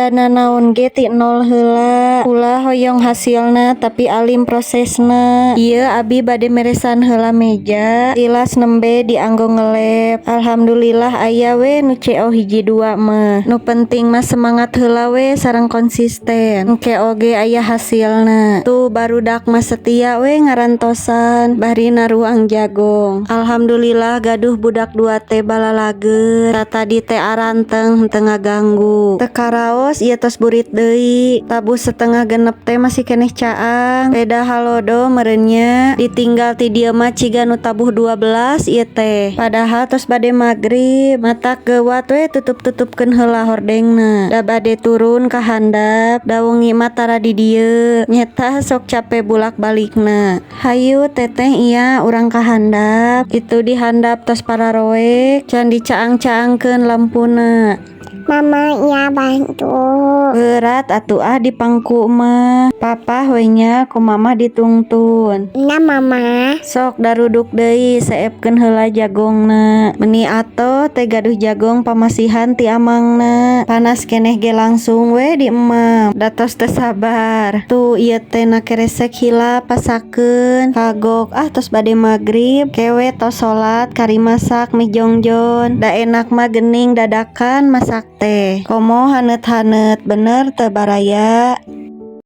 Dana naon ge ti nol heula. Ulah hoyong hasilna, tapi alim prosesna. Ieu abi bade meresan heula meja. Tilas nembe dianggo ngelab. Alhamdulillah aya we nu CO hiji dua mah. Nu penting mah semangat heula we sareng konsisten. Engke oge aya hasilna. Tuh, barudak mah setia we ngarantosan bari naruang jagong. Alhamdulillah gaduh budak dua teh balalager. Tadi teh aranteng, henteu ngaganggu. Teu karaos ieu tos burit deui. Tabuh 5.30 teh masih keneh caang. Beda halodo meureun nya, ditinggal ti dieu mah ciga nu tabuh 12 ieu teh. Padahal tos bade magrib. Matak geuwat we tutup-tutupkeun heula hordengna. Da bade turun ka handap, da wengi mah tara di dieu. Nyeta sok cape bulak-balikna. Hayu, Teteh, iya urang ka handap. Itu di handap tos pararoek, can dicaang-caangkeun lampuna. Mama ya bantu. Berat atuh ah di pangku mah. Papah we nya, ku Mama ditungtun. Nah, Mama. Sok daruduk deui, seepkeun heula jagongna. Meni atoh teh gaduh jagong pamasihan ti amangna. Panas keneh ge langsung we diemam. Da tos teu sabar. Tuh, ieu teh na keresek hilap pasakeun. Kagok ah, tos bade magrib. Ke we tos salat kari masak mie jongjon. Da enak mah gening dadakan masak teh. Komo haneut-haneut, bener teu, baraya?